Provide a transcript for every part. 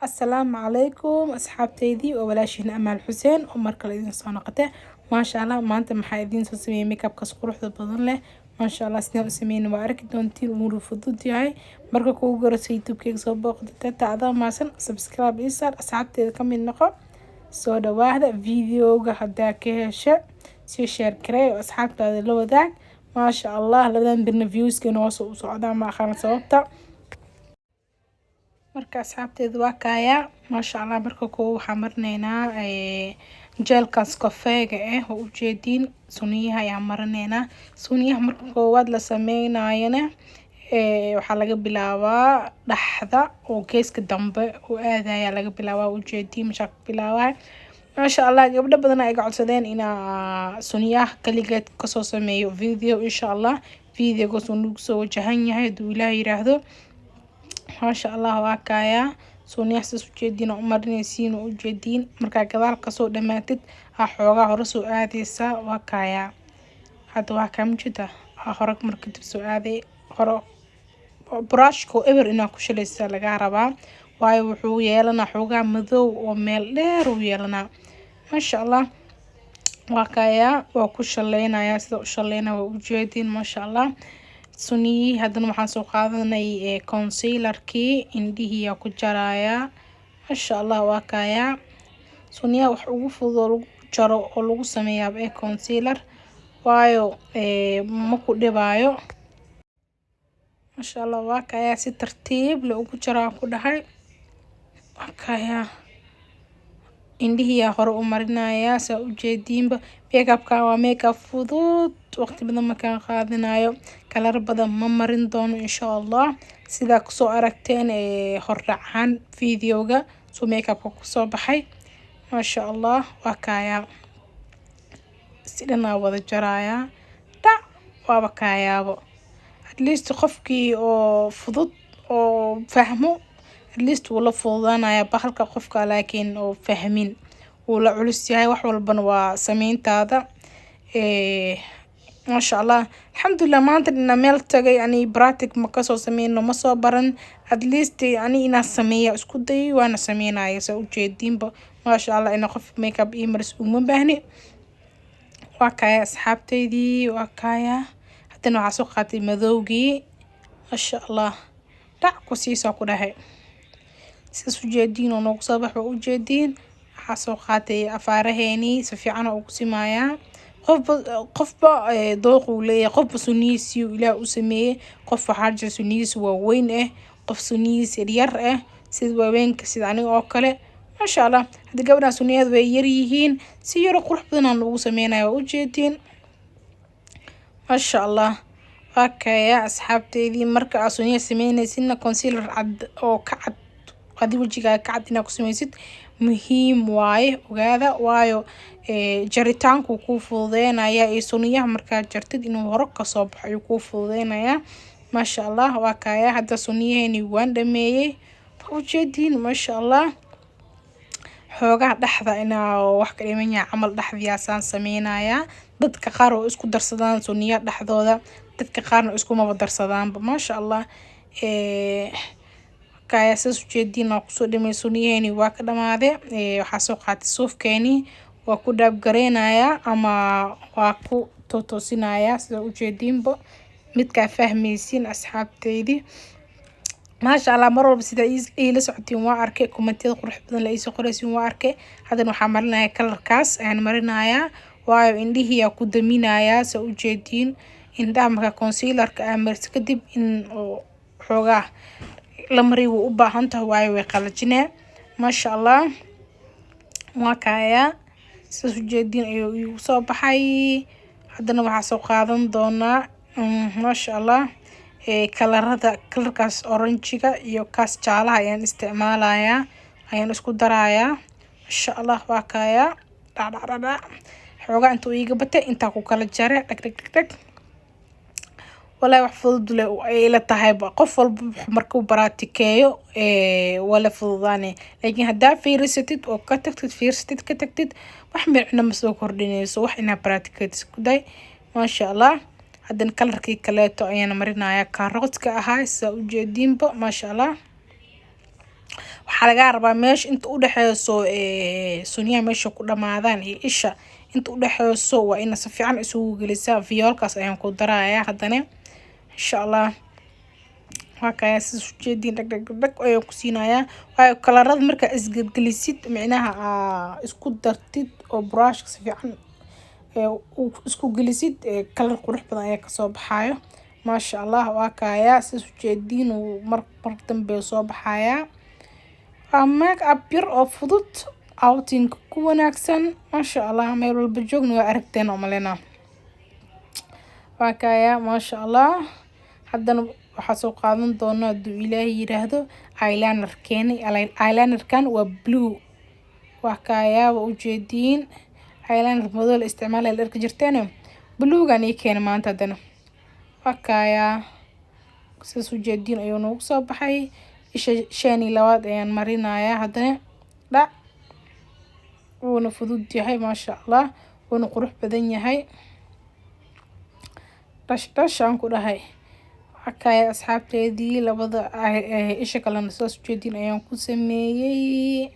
Asalaamu calaykum asxaabteydii, waa walaashiin Amaal Xuseen oo mar kale idin soo noqotay. Maasha Allah, maanta maxaa idiin soo sameeyey? Makeupkaas quruxda badan leh, maasha Allah. Sidaan u sameeyna waa arki doontiin, wuuna fudud yahay. Marka kugu garayso YouTube-keyga soo booqda, tata adaa maasan, subscribe ii saar, asxaabteeda ka mid noqo. Soo dhawaada. Videoga haddaa ka hesha, sii share garee oo asxaabtaada la wadaag. Maasha Allah, labadan birna viewskeena hoos u socdaa, ma aqaan sababta. Marka asxaabteedu, waa kaayaa, maasha Allah. Marka koo waxaa marinaynaa gelkaas kafeega ah oo ujeediin, suniyaha ayaa marinaynaa. Suniyaha marka koowaad la sameynayana waxaa laga bilaabaa dhaxda oo geeska dambe oo aadaya laga bilaabaa. Ujeediin mashaa ka bilaabaa. Maasha Allah, gabdho badan ay iga codsadeen inaa suniyaha kaligeed kasoo sameeyo video. Insha Allah, videogaas uu nagu soo wajahan yahay hadduu Ilaah yiraahdo. Maasha Allah, waa kaayaa suniyaha sidaas ujeediin oo u marinaysiin oo ujeediin. Markaa gadaal kasoo dhamaatid, aa xoogaa hore soo aadeysaa. Waa kaayaa, hadda waa kaa mujida, aa hore marka dib soo aaday. Hore brushka oo eber inaa ku shalaysa lagaa rabaa, waayo wuxuu yeelanaa xoogaa madow oo meel dheer uu yeelanaa. Maasha Allah, waa kaayaa, waa ku shaleynayaa. Sida u shaleynaya waa ujeediin, maasha Allah. Suniyihii haddana waxaan soo qaadanay concealerkii, indhihiyaa ku jarayaa. Maasha Allah, waa kaayaa suniyaha. Wax ugu fudud oo lagu jaro oo lagu sameeyaa ee concealer, waayo ma ku dhibaayo. Maasha Allah, waa kaayaa, si tartiib le ugu jaraa ku dhahay. Waa kaayaa, indhihiyaa hore u marinayaa saa ujeediinba. Makeupka waa makeup fudud, waqti badan makaan qaadanayo, kalar badan ma marin doono insha Allah. Sidaa kusoo aragteen hordhac ahaan videoga suu makeupka kusoo baxay, maasha Allah. Waa kaayaa, si dhanaa wada jarayaa, dhac, waaba kaayaabo. At least qofkii oo fudud oo fahmo, at least wuu la fududaanaya bahalka qofka, laakiin oo fahmin wuu la culus yahay. Wax walbana waa sameyntaada. Maasha Allah, alxamdulilah, maanta inaa meel tagay ani practice ma kasoo sameyno, ma soo baran. At least ani inaa sameeya isku dayay, waana sameynaya saa ujeediinba. Maasha Allah, ina qof makeup ii maris uma baahni. Waa kaya asxaabteydii, waa kaya. Haddana waxaa soo qaatay madowgii, maasha Allah, dhac ku siisaa ku dhahay. Sidaas ujeediin oo noogu soo bax waa ujeediin. Waxaa soo qaatay afaaraheenii, si fiican oo ugu simayaa. Qofba qofba dooq uu leeyahay, qofba sunihiisii Ilaah u sameeyey. Qof waxaa jira sunihiisa waaweyn ah, qof sunihiisa yaryar ah, sida waaweynka, sida aniga oo kale. Maasha Allah, hadda gabadhan suniyaheeda way yar yihiin, si yaro qurux badan aan ugu sameynaya, waa ujeediin. Maasha Allah, waa kaya asxaabteydii. Marka aad suniyaha sameynaysidna, concealer cad oo ka cad adi wejigaaga ka cad inaad ku sameysid muhiim waaye, ogaada, waayo jaritaanku kuu fududeynaya iyo suniyaha markaad jartid inuu hore kasoo baxo ayuu kuu fududeynaya. Maasha Allah, waa kaya, hadda suniyaheeni waan dhameeyey, waa ujeediin, maasha Allah. Xoogaha dhexda inaa wax ka dhiman yahay camal, dhexdiyaasaan sameynayaa. Dadka qaar oo isku darsadaan suniyaha dhexdooda, dadka qaarna iskumaba darsadaanba. Maasha Allah, kaya, sidaas ujeediin waa kusoo dhamey suniyaheeni, waa ka dhamaade. Waxaa soo qaatay suufkeeni, waa ku dhaabgareynayaa ama waa ku tootosinayaa, sida ujeediinba, midkaa fahmaysiin asxaabteydii. Maasha Allah, mar walba sida iila socotiin waa arkay, commentiyada qurux badan la iisoo qoraysiin waa arkay. Haddana waxaa marinaya colorkaas ayaan marinayaa, waayo indhihii aa ku daminayaa. Saa ujeediin, indhaha marka concealerka aa mariso kadib, in xoogaa la mariyo wuu u baahan tahay, waayo way qalajinee. Maasha Allah, waa kayaa, sidaas ujeediin ayuu iigu soo baxay. Haddana waxaa soo qaadan doonaa, maasha Allah, colorada, colorkaas oranjiga iyo kaas jaalaha ayaan isticmaalayaa, ayaan isku darayaa. Maasha Allah, waa kayaa, dhac dhac dhac dhac. Xoogaa intuu iiga batay intaa ku kala jare, dhag dhag dhag dhag. Walaahi wax fudud le ay ila tahayba. Qof walba markuu baraatikeeyo waa la fududaane, laakiin haddaa fiirsatid oo ka tagtid, fiirsatid ka tagtid, wax micno ma soo kordhinayso. Wax inaa baraatikeed isku day. Maasha Allah, haddana colorkii kaleeto ayaan marinayaa, kaarootka ahaa, sidaa ujeediinba. Maasha Allah. Waxaa lagaa rabaa meesha inta udhexeyso sunyaha, meesha ku dhamaadaan iyo isha inta udhexeyso, waa ina si fiican isugu gelisaa. Fiyoolkaas ayaan ku darayaa haddana, insha Allah. Waa kaya, sidaas ujeediin, dhag dhag dhag ayaan ku siinayaa, waayo kalarada markaa isgelgelisid, micnaha aa isku dartid oo brushka si fiican isku gelisid, kalar qurux badan ayaa kasoo baxaayo, maasha Allah. Waa kaya, sidaas ujeediin, uu mar mar dambe soo baxayaa. Waa make up yar oo fudud, outing ku wanaagsan, maasha Allah. Meel walba joogna waa aragteen oo malena. Waa kaya, maasha Allah. Haddana waxaa soo qaadan doona, hadduu Ilaahay yiraahdo, eyeliner keeni. Eyelinerkan waa blue. Waa kaya, waa ujeediin. Eyeliner madow la isticmaalaya la arki jirteen, bluegan ii keena maanta haddana. Waa kaya, sidaas ujeediin ayuu noogu soo baxay. Isha shan iyo labaad ayaan marinayaa haddana, dhac. Wuuna fudud yahay, maasha Allah, wuuna qurux badan yahay. Dhash dhash aan ku dhahay. Akaya, asxaabteedii, labada isha kalena sidaas ujeediin ayaan ku sameeyey.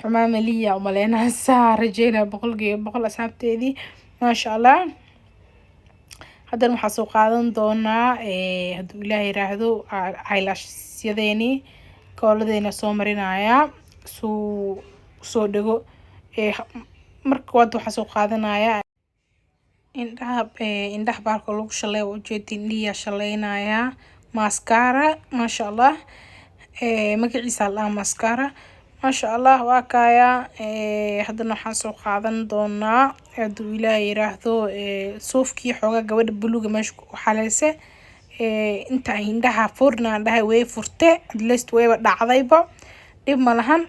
Xumaa maliya umaleynaa, saa rajeynaya 100%, asxaabteedii, maasha Allah. Haddana waxaa soo qaadan doonaa, hadduu Ilaah yiraahdo, eyelashyadeenii, kooladeena soo marinayaa suu soo dhego. Marka koowaad waxaa soo qaadanaya indhaha, indhaha baalka lagu shaleeyo. Waa ujeedin, indhihiyaa shaleynayaa. Mascara, maasha Allah, magaciisa la dhahaa mascara, maasha Allah. Waa kaya. Haddana waxaan soo qaadan doonaa, hadduu Ilaah yiraahdo, suufkii xoogaa gabadha buluuga meesha ku xaleyse. Inta indhaha furnaan dhahay, way furte, at least wayba dhacdayba, dhib ma lahan.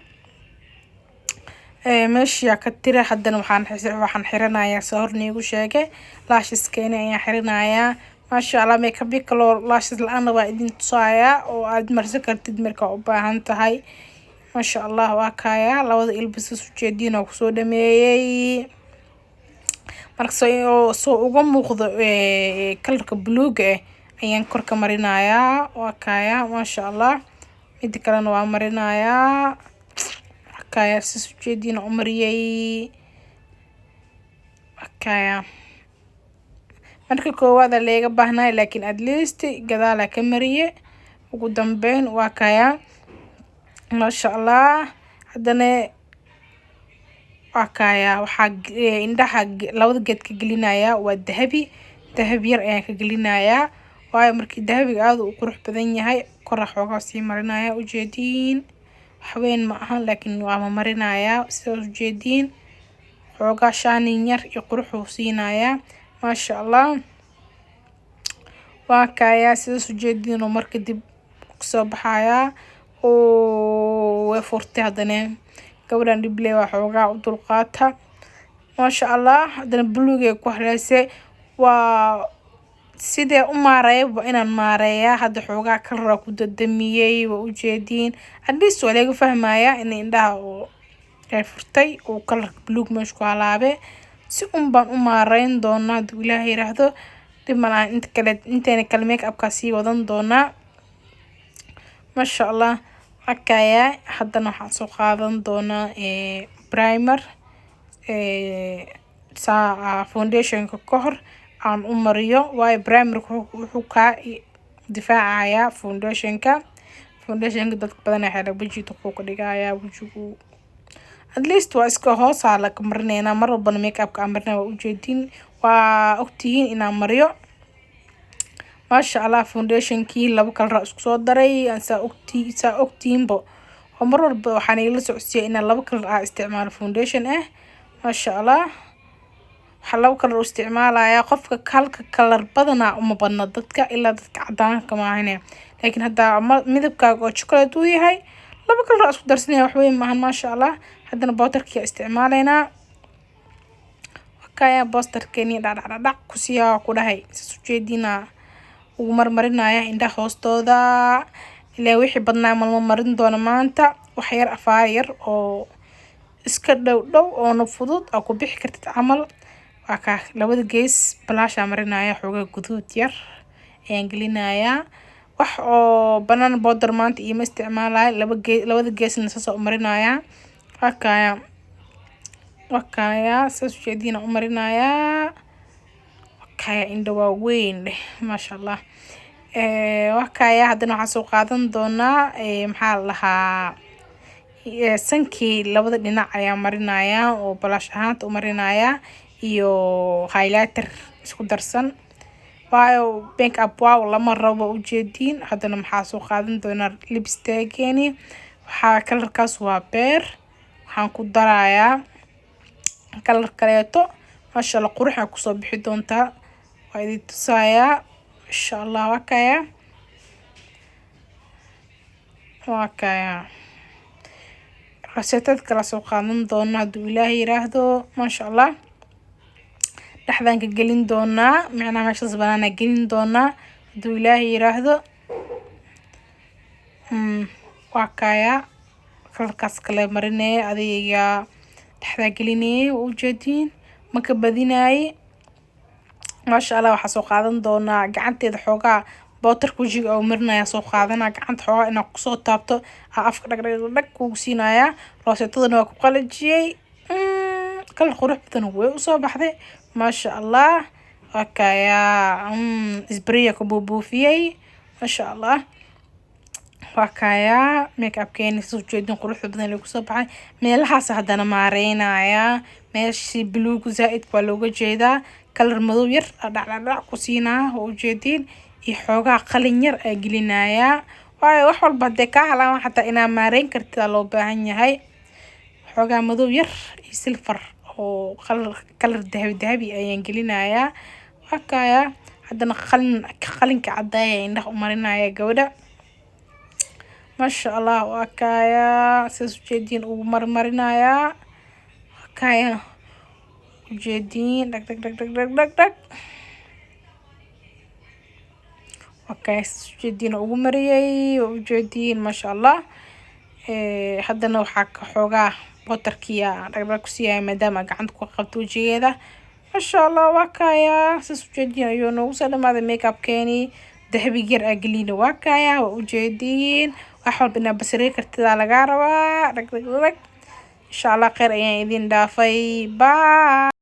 Meeshaa ka tira. Haddana waxaan xiranayaa, soo hor niigu sheegay, lasheskeeni ayaan xiranayaa, maasha Allah. Makeup kaloo lashes la-aana waa idin tusayaa oo aad marsan kartid markaa u baahan tahay, maasha Allah. Waa kaya, labada ilbisas ujeediin oo kusoo dhameeyey. Marka soo uga muuqdo kalarka buluuga ah ayaan kor ka marinayaa. Waa kaya, maasha Allah. Mida kalena waa marinayaa. Waa kaya, sidaas ujeediin u mariyey. Waa kaya. Marka koowaad leega baahnay, laakiin at least gadaala ka mariye ugu dambeyn. Waa kaya, maasha Allah. Haddana waa kaya, waxaa indhaha labada geed ka gelinayaa waa dahabi. Dahabi yar ayaan ka gelinayaa, waayo markii dahabiga aada u qurux badan yahay, kora xoogaa sii marinaya. Ujeediin, waxweyn ma ahan, laakiin waa ma marinayaa. Sidaas ujeediin, xoogaa shining yar iyo quruxuu siinayaa, maasha Allah. Waa kayaa, sidaas ujeediin oo marka dib kusoo baxayaa oo way furtay. Haddana gabadhan dhibley waa, xoogaa u dulqaata, maasha Allah. Haddana buluugay ku haleysay. Waa sidee u maareeyaba inaan maareeyaa. Hadda xoogaa kalara ku dadamiyey, waa ujeediin. At least waa laga fahmayaa in indhaha oo ay furtay oo kalarka buluug meesha ku halaabe. Si un baan u maareyn doonaa, hadduu Ilaahay yiraahdo. Dhib malaha, inta kale inteena kale make upkaa sii wadan doonaa, maasha Allah. Arkaya, haddana waxaan soo qaadan doonaa primer, saa foundationka ka hor aan u mariyo, waayo primerka wuxuu kaa difaacayaa foundationka. Foundationka dadka badan waxay wejiga wuxuu ka dhigayaa wejigu. At least waa iska hoosaa laga marineynaa. Mar walbana make upka aan marinaya waa ujeedin, waa ogtihiin inaan mariyo, maasha Allah. Foundationkii laba kalar isku soo daray, saa ogtihiinba oo mar walba waxaan igala socodsiiya inaan laba kalar aa isticmaalo foundation ah, maasha Allah. Waxaa laba kalar u isticmaalayaa, qofka halka kalar badanaa uma badna dadka, ilaa dadka cadaanka maahane. Laakiin haddaa midabkaaga oo chocolate uu yahay, laba kalar isku darsanaya, wax weyn maahan, maasha Allah. Haddana powderkii isticmaaleynaa. Kaya, powderkeeni dhacdhacdhac kusiyaa ku dhahay. Saas ujeedina ugu marmarinaya indhaha hoostooda. Ilaa wixii badnaa malma marin doona maanta. Wax yar, afaar yar oo iska dhow dhow oona fudud aa ku bixi kartid camal. Waa kaa, labada gees balaashaa marinaya, xoogaa guduud yar ayaan gelinayaa. Wax oo banana powder maanta iima isticmaalayo. Laba gee, labada geesna saas u marinayaa. Waa kaya, waa kaya, saas ujeediina u marinayaa. Waa kaya, indho waaweyn dheh, maasha Allah. Waa kaya. Haddana waxaan soo qaadan doonaa, maxaa la dhahaa, sankii labada dhinac ayaa marinayaa oo blush ahaanta u marinayaa iyo highlighter isku darsan, waayo make up wow lama rabo, ujeediin. Haddana maxaa soo qaadan doonaa? Lipstick-geeni. Waxaa color-kaas waa beer, waxaan ku darayaa color kaleeto. Maasha Allah, quruxaa kusoo bixi doontaa, waa idin tusayaa insha Allah. Waa kaya, waa kaya. Rosetad kala soo qaadan doona hadduu Ilaahay yiraahdo. Maasha Allah, dhexdaan ka gelin doonaa, macnaha meeshaas banaana gelin doonaa hadduu Ilaahay yiraahdo. Waa kaya, color-kaas kale marinaya, adiga dhexdaa gelinayay, waa ujeediin, ma ka badinaaye. Maasha Allah, waxaa soo qaadan doonaa gacanteeda xoogaa powder-ka wajiga oo marinaya soo qaadanaa, gacanta xoogaa inaa kusoo taabto aa afka dhag dhag dhag kugu siinayaa. Rosetadana waa ku qalajiyey, color qurux badan way usoo baxday, maasha Allah. Waa kayaa, spray ku buubuufiyey, maasha Allah. Waa kayaa make upkeeni, soo jeedin quruxda badan lagu soo baxay. Meelahaas haddana maareynaya, meeshii buluug zaaid waa looga jeedaa. Color madow yar dhacdhacdhac ku siinaa, waa ujeediin, iyo xoogaa qalin yar aa gelinayaa, waayo wax walba hadee kaa halaan xataa inaa maareyn kartid aa loo baahan yahay. Xoogaa madow yar iyo silver oo color dahabi dahabi ayaan gelinayaa. Waa kayaa. Haddana qalin, qalinka cadaaya indhaha u marinaya gabadha, maasha Allah. Waa kayaa, sidaas ujeediin ugu marmarinayaa. Waa kaya, ujeediin, dhag dhag dhag dhag dhag dhag dhag. Waa kaya, sidaas ujeediin ugu mariyay, waa ujeediin, maasha Allah. Haddana waxaa ka xoogaa powder-kiya dhag dhag ku siiyaya maadaama gacanta ku qabto wajigeeda, maasha Allah. Waa kaya, sidaas ujeediin ayuu noogu soo dhamaaday makeup-keeni. Dahabiga yar aa gelina, waa kaya, waa ujeediin. Wax walba inaa basarey kartidaa lagaa rabaa. Dhag dhag dhag. Insha Allah kheyr ayaan idin dhaafay. Bye.